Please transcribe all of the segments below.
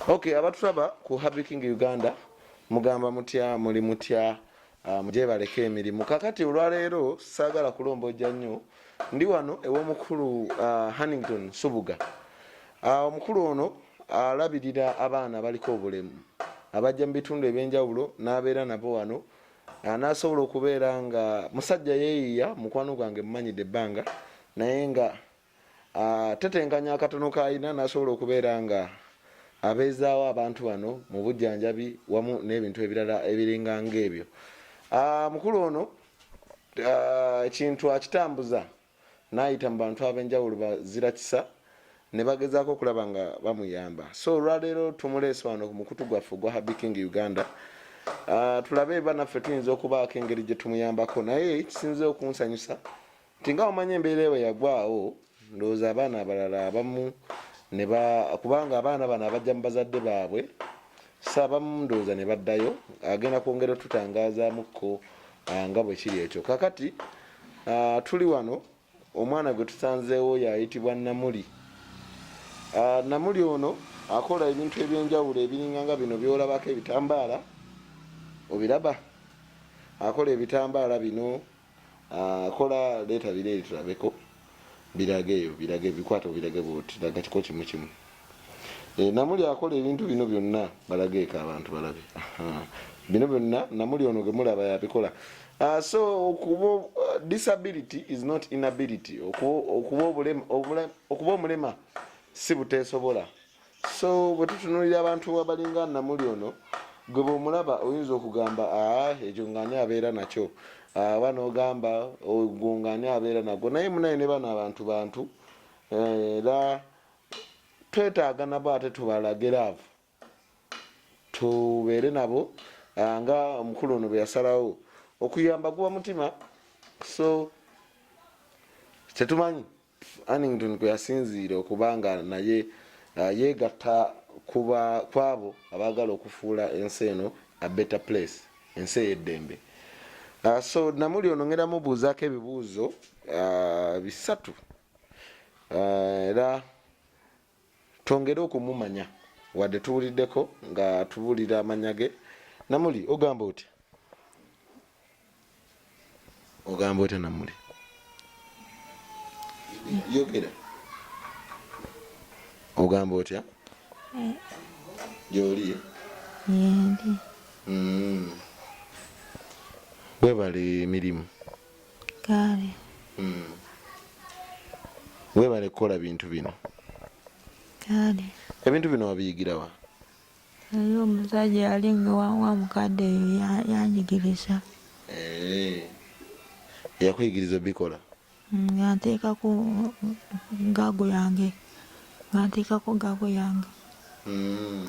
Ok, abatulaba ku Happy King Uganda, mugamba mutya? Muli mutya? Mujebaleko emirimu. Kakati olwaleero saagala kulombojja nnyo, ndi wano ew'omukulu Hannington Nsubuga. Omukulu ono alabirira abaana abaliko obulemu abajja mu bitundu ebyenjawulo n'abeera nabo wano, n'asobola okubeera nga musajja yeeyiya. Mukwano gwange mumanyidde ebbanga, naye nga tetenkanya akatono k'alina n'asobola okubeera nga abeezaawo abantu bano mu bujjanjabi wamu n'ebintu ebirala ebiringa ng'ebyo. Mukulu ono ekintu akitambuza n'ayita mu bantu ab'enjawulo bazira kisa ne bagezaako okulaba nga bamuyamba. So olwaleero tumuleese wano ku mukutu gwaffe ogwa Happy King Uganda, tulabe eba naffe tuyinza okubaako engeri gye tumuyambako. Naye kisinze okunsanyusa nti nga omanyi embeera ewe yagwawo, ndowooza abaana abalala abamu ne ba kubanga abaana bano abajja mu bazadde baabwe, so abamu ndowooza ne baddayo. Agenda kwongera otutangazamukko nga bwe kiri ekyo. Kakati tuli wano, omwana gwe tusanzeewo yayitibwa Namuli. Namuli ono akola ebintu ebyenjawulo ebiringa nga bino byolabako, ebitambaala obiraba, akola ebitambaala bino, akola. Leeta biri eri tulabeko, birage eyo, birage, bikwata obirage bwoti, laga kiko kimu kimu. Namuli akola ebintu bino byonna, balageeko abantu balabe. Aha. Bino byonna Namuli ono ge mulaba yabikola. So okuba disability is not inability. Okuba omulema si buteesobola. So bwe tutunuulira abantu abalinga Namuli ono, gwe bw'omulaba oyinza okugamba, aa, ekyo ng'ani abeera nakyo, oba n'ogamba ogwo ng'ani abeera nagwo. Naye munaye ne bano abantu bantu, era twetaaga nabo ate tubalage love, tubeere nabo, nga omukulu ono bwe yasalawo okuyamba. Guba mutima. So tetumanyi Hannington kwe yasinziira okuba nga naye yeegatta kwabo abaagala okufuula ensi eno a better place, ensi ey'eddembe. So Namuli ono ngenda mubuuzaako ebibuuzo 3, era twongere okumumanya, wadde tuwuliddeko nga tubuulira amanya ge. Namuli, ogamba otya? Ogamba otya, Namuli? Yogera, ogamba otya gyoli? Yendi. Webale emirimu. Kale. Webale kukola bintu bino. Kale. Ebintu bino wabiyigirawa? Naye omusajja yali nga wa mukadde eyo yanjigiriza. Eh, yakuyigiriza obikola? Nga nteekako gago yange, nga nteekako gago yange.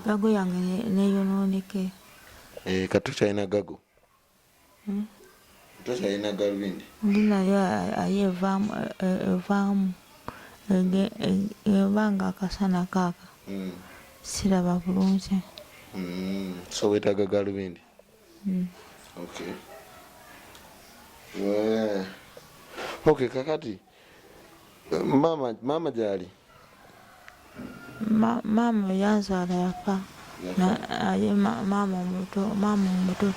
Gago yange neyonooneke. Eh, kati tokyalina gago? Tokyalina galubindi? Ndi nayo, aye evaamu, evaamu eba nga akasana kaaka, siraba bulungi. So weetaaga galubindi? Okay. Okay, kakati mama gyali? Maama yanzaala yafa, aye maama omuto, maama omuto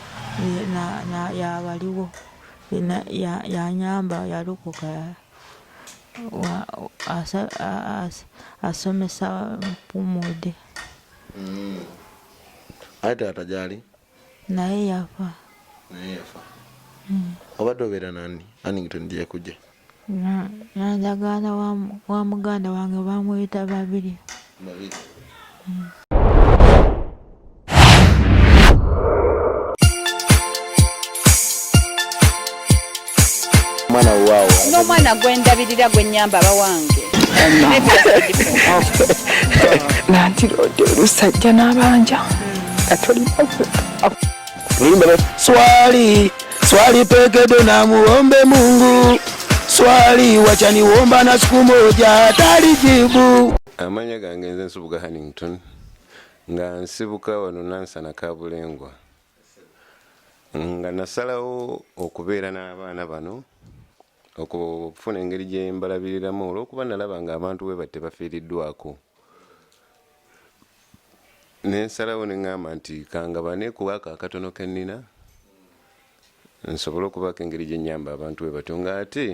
yabaliwo, yanyamba, yalokoka, asomesa Mpumudde. Aye taata gyali? Naye yafa. Naye yafa. Obadde obeera nani Hannington gye yakujja? Nandagaana wa muganda wange, bamuyita Babiri. Babiri. Mwana waawo. N'omwana gwendabirira gwe nnyamba bawange. Nantirodde olusajja n'abanja nga tolina. Swali swali pekedo na muombe Mungu, swali wachaniomba na siku moja atalijibu. Amanya gange nze Nsubuga Hannington, nga nsibuka wano Nansana Kabulengwa, nga nasalawo okubeera n'abaana bano okufuna engeri gye mbalabiriramu, olw'okuba nalaba nga abantu bwe bati tebafiiriddwako. Nensalawo neŋŋamba nti kangabane kuwako akatono ke nnina nsobole okubaako engeri gye nnyamba abantu bwe batyo, ng'ate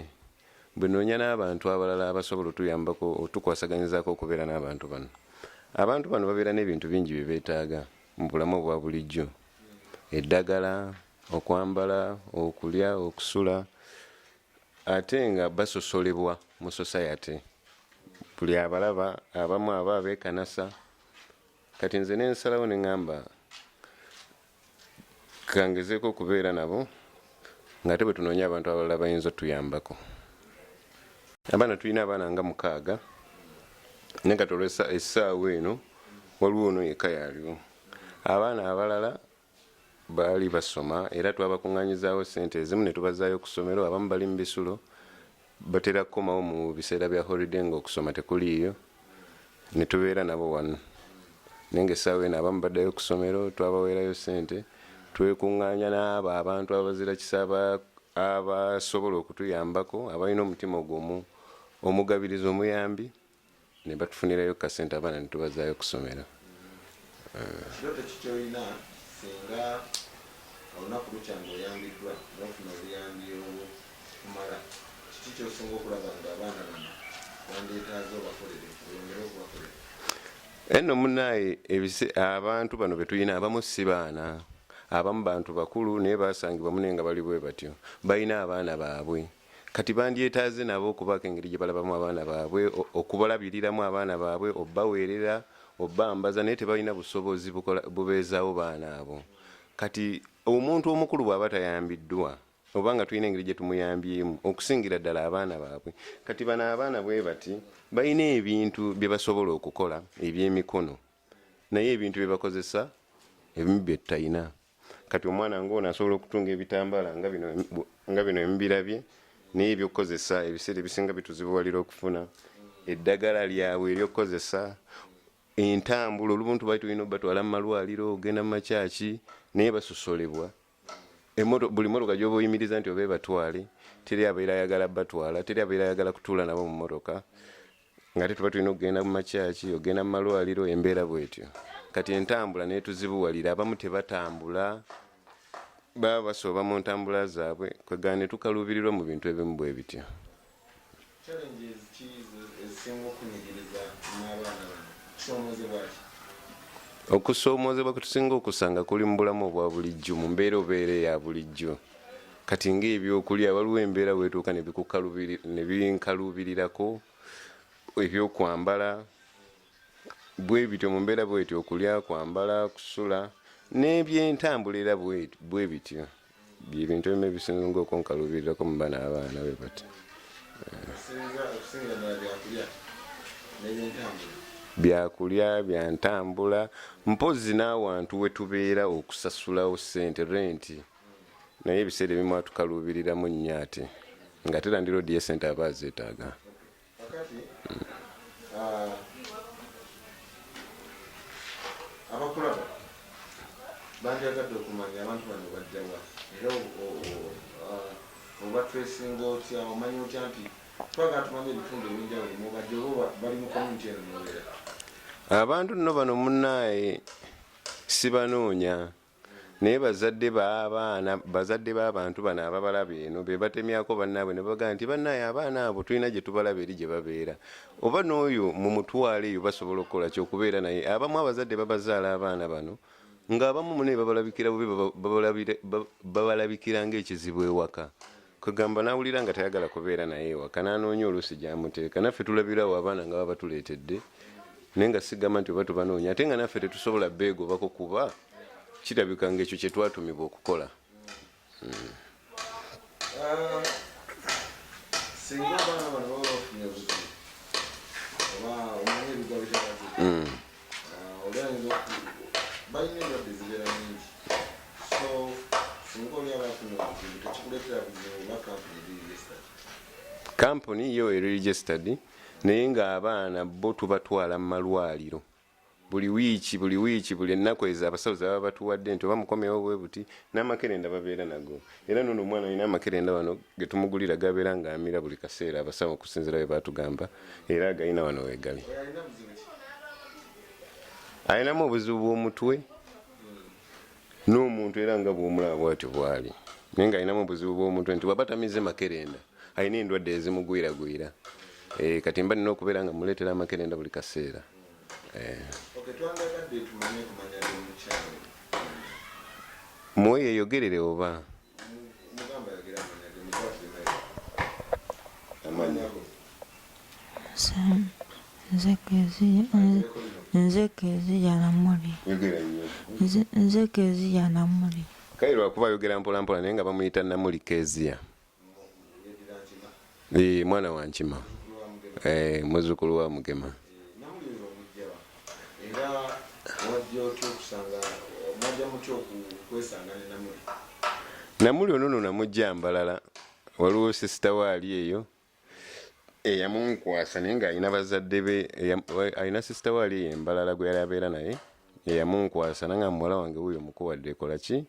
bwe nnoonya n'abantu abalala abasobola otuyambako otukwasaganyizaako okubeera n'abantu bano. Abantu bano babeera n'ebintu bingi bye beetaaga mu bulamu obwa bulijjo, eddagala, okwambala, okulya, okusula ate nga basosolebwa mu sosayate. Buli abalaba abamu aba abeekanasa. Kati nze ne nsalawo ne ŋŋamba kangezeeko okubeera nabo ng'ate bwe tunoonya abantu abalala bayinza otuyambako. Abaana tulina abaana nga mukaaga naye kati olw'essaawa eno waliwo ono yekka y'aliwo. Abaana abalala Baali basoma era twabakuŋŋaanyizaawo ssente ezimu ne tubazzaayo ku ssomero. Abamu bali mu bisulo, batera kukomawo mu biseera bya holiday ng'okusoma tekuliiyo ne tubeera nabo wano. Naye ng'essaawa eno abamu baddayo ku ssomero, twabaweerayo ssente. Twekuŋŋaanya n'abo abantu abazira kisa abasobola okutuyambako, abalina omutima ogwo omugabirizi, omuyambi. Ne batufunirayo kasente abaana ne tubazaayo ku ssomero. Kirooto ki ky'olina singa olunaku lukya ng'oyambiddwa n'ofuna obuyambi obukumala? Kiki ky'osinga okulaba ng'abaana bano bandyetaaze obakolere oyongere okubakolera? Enno munnaaye abantu bano be tulina abamu si baana, abamu bantu bakulu naye baasangibwa mune nga bali bwe batyo, balina abaana baabwe. Kati bandyetaaze nabo okubaako engeri gye balabamu abaana baabwe, okubalabiriramu abaana baabwe, obaweerera, obambaza, naye tebalina busobozi bubeezaawo baana abo. Kati omuntu omukulu bw'aba tayambiddwa, oba nga tulina engeri gye tumuyambyemu, okusingira ddala abaana baabwe. Kati bano abaana bwe bati balina ebintu bye basobola okukola eby'emikono, naye ebintu bye bakozesa ebimu bye tutalina. Kati omwana ng'ono asobola okutunga ebitambaala nga bino nga bino emubirabye, naye ebyokukozesa ebiseera ebisinga bituzibuwalira okufuna eddagala lyabwe ery'okukozesa, entambula olumu tuba tulina obatwala mu malwaliro, ogenda mu makyaki naye basosolebwa. Buli motoka gy'oba oyimiriza nti oba ebatwale, teri abeera ayagala batwala, teri abeera ayagala kutuula nabo mu motoka. Ngate tuba tulina okugenda mu makyaki, ogenda mu malwaliro, embeera bwetyo. Kati entambula netuzibuwalira, abamu tebatambula, baba basooba mu ntambula zaabwe, kwegamba ne tukaluubirirwa mu bintu ebimu bwe bityo. Challenges ki ezisinga okunyigiriza n'abaana bano? Kusoomoozebwa ki? Okusoomoozebwa kwe tusinga okusanga kuli mu bulamu obwa bulijjo, mu mbeera obeera eya bulijjo. Kati ng'ebyokulya, waliwo embeera weetuuka ne binkaluubirirako, ebyokwambala bwe bityo mu mbeera bwetyo, okulya, kwambala, kusula n'ebyentambula era bwe bityo bye bintu ebimu ebisinga okunkaluubirirako mu bano abaana bwe bati. Byakulya, bya ntambula, mpozzi n'awantu we tubeera okusasulawo ssente, renti. Naye ebiseera ebimu atukaluubiriramu nnyo ate ng'ate landiroodi ye ssente aba azeetaaga. Kakati abakulaba bandyagadde okumanya abantu bano bajjawa era obatresinga otya, omanya otya nti twagala tumanye ebitundu ebyenjawulo mubajja oba bali mu community eno mubeera? Abantu nno bano munnaaye sibanoonya, Naye bazadde b'abaana, bazadde b'abantu bano ababalaba eno be batemyako bannaabwe ne bagamba nti bannaaye abaana abo tulina gye tubalaba eri gye babeera. Oba n'oyo mumutwale eyo basobola okukola ki okubeera naye. Abamu abazadde babazaala abaana bano ng'abamu munaye babalabikira bubi, babalabikira ng'ekizibu ewaka. Kwegamba n'awulira nga tayagala kubeera naye ewaka n'anoonya oluusi gy'amuteeka. Naffe tulabirawo abaana nga babatuleetedde naye nga sigamba nti oba tubanoonya ate nga naffe tetusobola beegobako kuba kirabika ng'ekyo kye twatumibwa okukola. Singa abaana bano baba bafunye obuzibu oba omanyi ebigwa bitalaze, oli ayinza balina endwadde zibeera nyingi, so singa oli aba afunye obuzibu tekikuleetera buzibu oba kampuni eri registered? Kampuni yo eri registered, naye ng'abaana bo tubatwala mu malwaliro buli wiiki, buli wiiki, buli ennaku ezo abasawo ze baba batuwadde nti oba mukomewo bwe buti, n'amakerenda babeera nago. Era n'ono omwana alina amakerenda wano ge tumugulira g'abeera ng'amira buli kaseera abasawo okusinziira bwe baatugamba, era agayina wano weegali. Alinamu obuzibu bw'omutwe n'omuntu era nga bw'omulaba bwatyo bwali, naye ng'alinamu obuzibu bw'omutwe nti bw'aba tamize makerenda alina endwadde ezimugwiragwira. Eh, kati mba nina okubeera nga muleetera amakerenda buli kaseera. Eh. Mwoyo eyogerere oba Nze Kezia Namuli. Nze Kezia Namuli. Kale lwakuba ayogera mpolampola naye nga bamuyita Namuli Kezia. Eh, mwana wa Nkima. Eh, muzzukulu wa Mugema. Namuli ono no namujja Mbalala. Waliwo sisita we ali eyo eyamunkwasa naye ng'alina bazadde be, alina sisita we ali eyo Embalala gwe yali abeera naye eyamunkwasa nanga muwala wange wuuyo mukuwadde ekola ki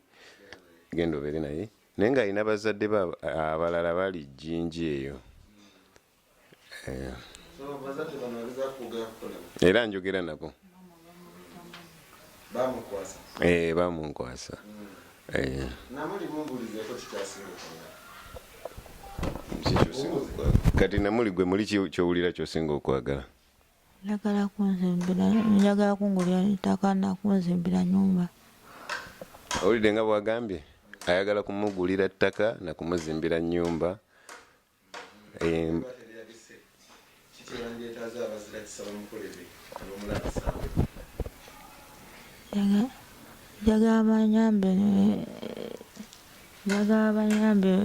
genda obeere naye naye ng'alina bazadde be abalala bali Jjinja eyo. Eh. Era njogera nabo. Eh, bamunkwasa. Eh. Kati Namuli gwe muli kyowulira kyosinga okwagala? Njagala kunzimbira, njagala kungulira ettaka na kunzimbira nyumba. Owulidde nga bwagambye ayagala kumugulira ttaka na kumuzimbira nyumba. Njagala banyambe, njagala banyambe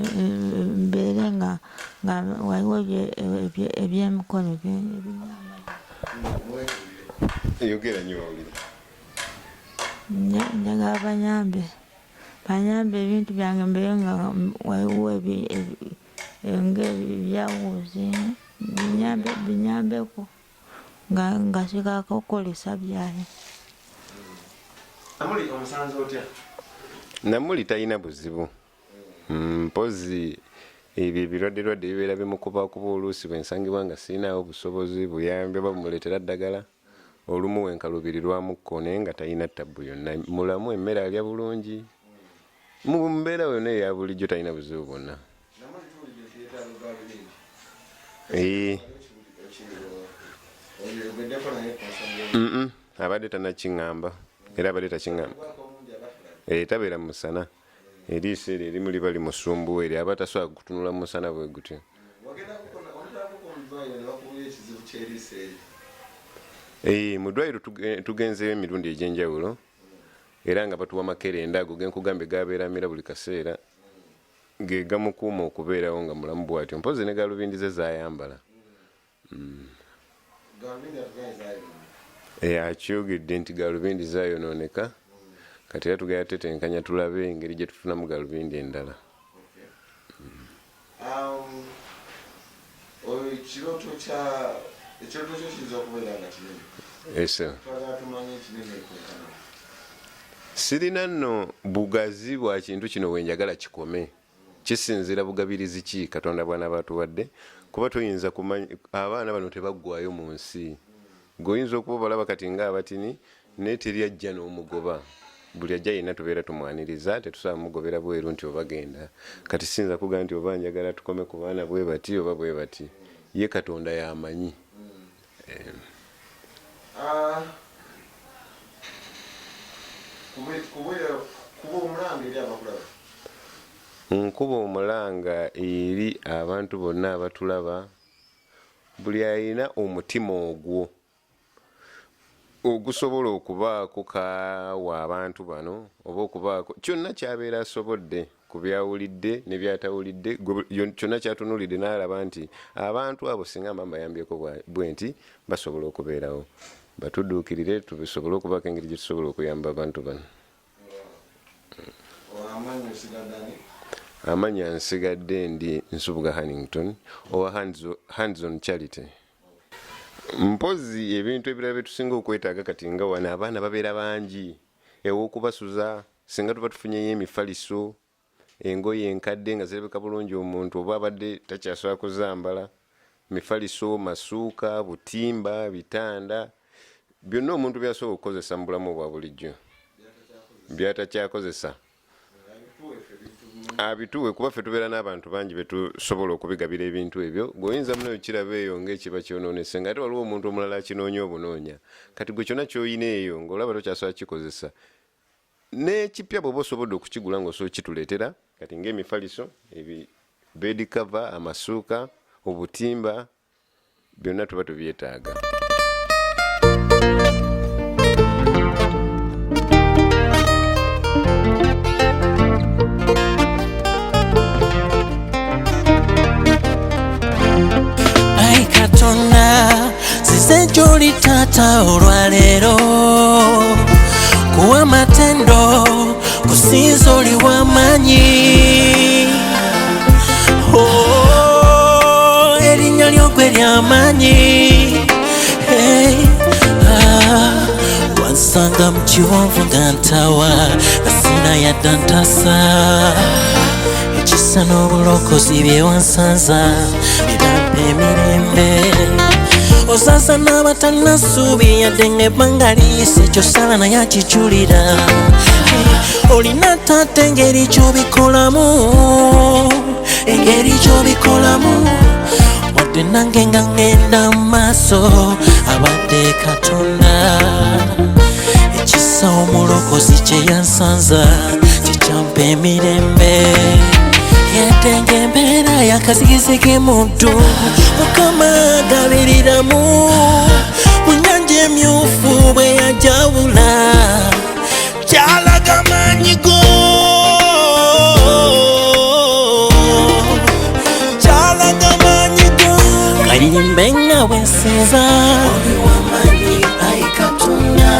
mbeere nga waliwo ebyemikono ebinyamba. Yogera nnyo bawulire. Njagala banyambe, banyambe ebintu byange mbeere nga waliwo ng'ebyawuzi binyambeko nga sikakukozesa byayi. Namuli omusanze otya? Namuli talina buzibu mpozi ebyo ebirwadde lwadde bibeera bimukubakuba oluusi bwe nsangibwa nga sirinaawo busobozi buyambi oba bumuleetera ddagala olumu wenkaluubirirwamukko naye nga talina ttabbu yonna, mulamu emmere alya bulungi mu mbeera yonna eya bulijjo talina buzibu bwonna. Eh. Abadde tanakiŋŋamba era abadde takiŋŋamba. Eh, tabeera mu musana, eriiso eryo erimu liba limusumbuwa eryo aba tasobola kutunula mu musana bwe gutyo. Eh, mu ddwaliro tugenzeeyo emirundi egy'enjawulo era nga batuwa makerenda ago genkugambye gabeera amira buli kaseera ge gamukuuma okubeerawo nga mulamu bwatyo mpozi ne galubindi ze zayambala. Eh, akyogedde nti galubindi zayonooneka kati era tugenda tetenkanya tulabe engeri gye tufunamu galubindi endala. Ekirooto kya ekirooto kyo kiyinza okubeera nga kinene. Ese. Twagala tumanye ekinene kwenkana. Sirina nno bugazi bwa kintu kino wenjagala kikome. Kisinziira bugabirizi ki Katonda bw'anaaba atuwadde, kuba toyinza kumanya, abaana bano tebaggwaayo mu nsi. Gwe oyinza okuba obalaba kati nga abatini, naye teri ajja n'omugoba. Buli ajja yenna tubeera tumwaniriza, tetusobola mugobera bweru nti oba genda. Kati siyinza kugamba nti oba njagala tukome ku baana bwe bati oba bwe bati. Ye Katonda y'amanyi. Ah, kuba omulanga eri abakulaba. Nkuba omulanga eri abantu bonna abatulaba, buli alina omutima ogwo ogusobola okubaako kaawa abantu bano oba okubaako kyonna kyabeera asobodde ku byawulidde ne byatawulidde, kyonna kyatunuulidde n'alaba nti abantu abo singa mba mbayambyeko bwenti basobola okubeerawo, batudduukirire tusobole okubaako engeri gye tusobola okuyamba abantu bano. Amannya nsigadde ndi Nsubuga Hannington owa Hands on Charity. Mpozzi ebintu ebirala bye tusinga okwetaaga kati nga wano abaana babeera bangi ew'okubasuza singa tuba tufunyeyo emifaliso, engoye enkadde nga zirabika bulungi omuntu oba abadde takyasobola kuzambala, mifaliso, masuuka, butimba, bitanda. Byonna omuntu by'asobola okukozesa mu bulamu obwa bulijjo by'atakyakozesa abituwe, kuba ffe tubeera n'abantu bangi betusobola okubigabira ebintu ebyo. Gweoyinza munayo kiraba eyo ng'ekiba kyonoonese, nga ate waliwo omuntu omulala akinoonya obunoonya. Kati gwe kyonna ky'olina eyo ng'olaba tokyasobola kikozesa, n'ekipya bw'oba osobodde okukigula ng'osobola okituleetera. Kati ng'emifaliso, ebi bed cover, amasuuka, obutimba, byonna tuba tubyetaaga. Ai Katonda, nzize gy'oli taata olwaleero kuwa amatendo kusinza oli w'amaanyi. Oh, erinnya lyo gwe ly'amaanyi. Hey, ah, wansanga mu kiwonvu nga ntawa nga sina yadda ntasa ekisa n'obulokozi bye wansanza bibampa emirembe ozaza n'abatalina ssuubi yadde ng'ebbanga liyise kyosala naye akijulira. Olina taata engeri gy'obikolamu, engeri gy'obikolamu, wadde nange nga ŋŋenda mu maaso abadde Katonda. Ekisa omulokozi kye yansanza kyekyampa emirembe yadde ng'embeera yakazigizigi mu ddungu. Mukama agabiriramu mu nnyanja emyufu bwe yajawula kyalaga maanyi go, kyalaga maanyi go. Kayimbe nga bwe nsinza oli w'amaanyi ayi Katonda,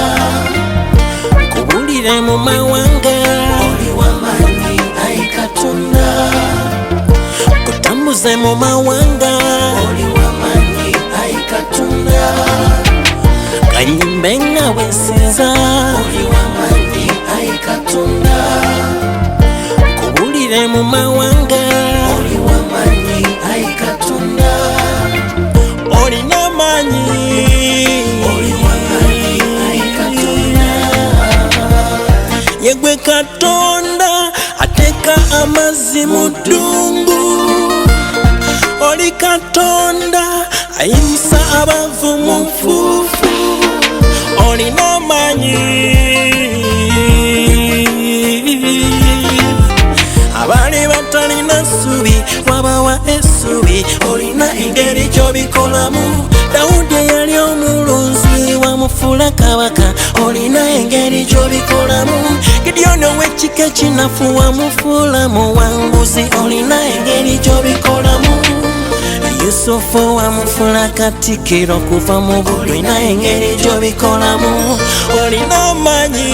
nkubulire mu mawanga oli w'amaanyi ayi Katonda, nkutambuze mu mawanga oli w'amaanyi ayi Katonda. Kayimbe nga bwe nsinza oli w'amaanyi ayi Katonda, nkubulire mu mawanga oli w'amaanyi ayi Katonda, olina amaanyi oli w'amaanyi ayi Katonda. Yegwe Katonda ateeka amazzi mu ddungu, oli Katonda ayimusa abavu mu nfuufu, olina amaanyi. Abaali batalina ssubi wabawa essubi, olina engeri gy'obikolamu. Dawudi eyali omulunzi wamufuula kabaka, olina engeri gy'obikolamu. Gidyoni ow'ekika ekinafu wamufuula muwanguzi, olina engeri gy'obikolamu. Yusufu wamufuula katikkiro kuva mu buddu, olina engeri gy'obikolamu, olina amaanyi.